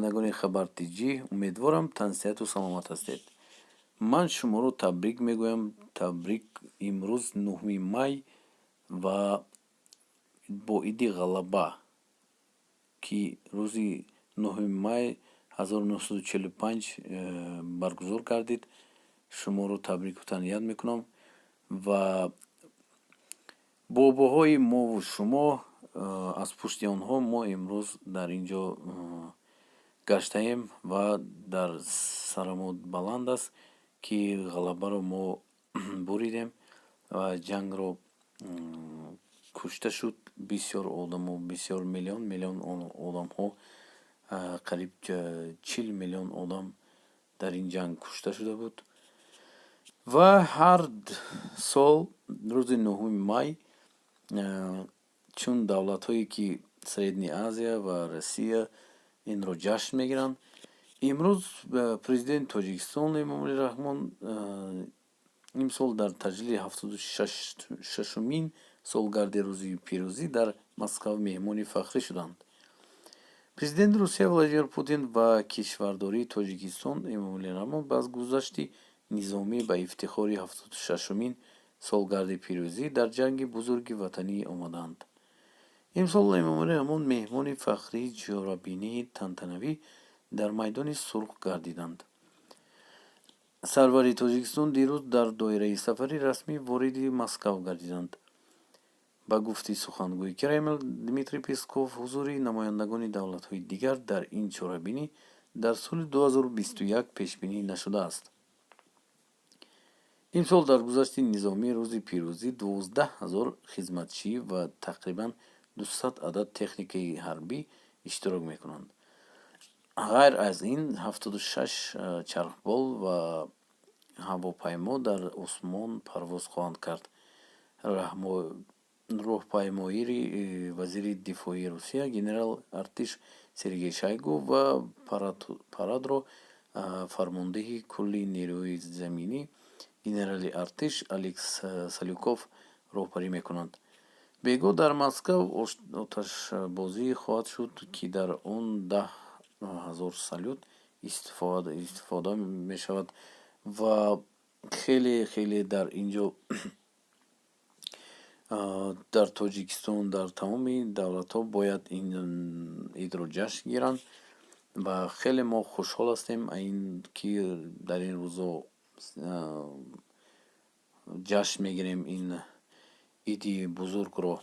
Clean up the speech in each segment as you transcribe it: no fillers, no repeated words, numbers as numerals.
Бинандагони Хабар Тҷӣ, умедворам, тансиҳату саломат ҳастед. Ман шуморо табрик мегӯям, табрик. Имрӯз 9 май ва бо Иди Ғалаба, ки рӯзи 9 май 1945 баргузор гардид, шуморо табрику таҳният мекунам. Ва бобоҳои мову шумо, аз пушти онҳо мо имрӯз дар ин ҷо гаштаем ва дар сарамо баланд аст, ки ғалабаро мо буридем ва ҷангро кушта шуд бисёр одаму, бисёр миллион миллион одамҳо, қариб 40 миллион одам дар ин ҷанг кушта шуда буд. Ва ҳар сол рӯзи 9 май, чун давлатҳое ки Средняя Азия ва Россия инро ҷашн мегиранд, имрӯз Президенти Тоҷикистон Эмомалӣ Раҳмон имсол дар таҷлили 76-умин солгарди Рӯзи Пирӯзӣ дар Москав меҳмони фахрӣ шуданд. Президенти Русия Владимир Путин ва кишвардории Тоҷикистон Эмомалӣ Раҳмон ба гузашти низомӣ ба ифтихори 76-умин солгарди пирӯзӣ дар Ҷанги Бузурги Ватанӣ омаданд. Имсол Эмомалӣ Раҳмон меҳмони фахрии чорабинии тантанавӣ дар Майдони Сурх гардиданд. Сарвари Тоҷикистон дирӯз дар доираи сафари расмӣ вориди Москав гардиданд. Ба гуфти сухангӯи Кремл Дмитрий Песков, ҳузури намояндагони давлатҳои дигар дар ин чорабинӣ дар соли 2021 пешбинӣ нашудааст. Имсол дар гузашти низомии Рӯзи Пирӯзӣ 12 000 хизматчӣ ва тақрибан 200 адад техникаи ҳарбӣ иштирок мекунанд. Ғайр аз ин, 76 чархбол ва ҳавопаймо дар осмон парвоз хоҳанд кард. Роҳпаймоири вазири дифои Русия генерали артиш Сергей Шойгу ва парадро фармондеҳи кулли нерӯҳои заминӣ генерали артиш Олег Салюков роҳбарӣ мекунанд. Бегоҳ дар Москав оташбозӣ хоҳад шуд, ки дар он 10 000 салют истифода мешавад. Ва хеле, хеле дар ин ҷо, дар Тоҷикистон, дар тамоми давлатҳо бояд ин идро ҷашн гиранд. Ва хеле мо хушҳол ҳастем, ин ки дар ин рӯзо ҷашн мегирем ин иди бузургро.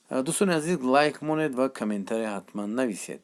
Дӯстони азиз, лайк монед ва комментария ҳатман нависед.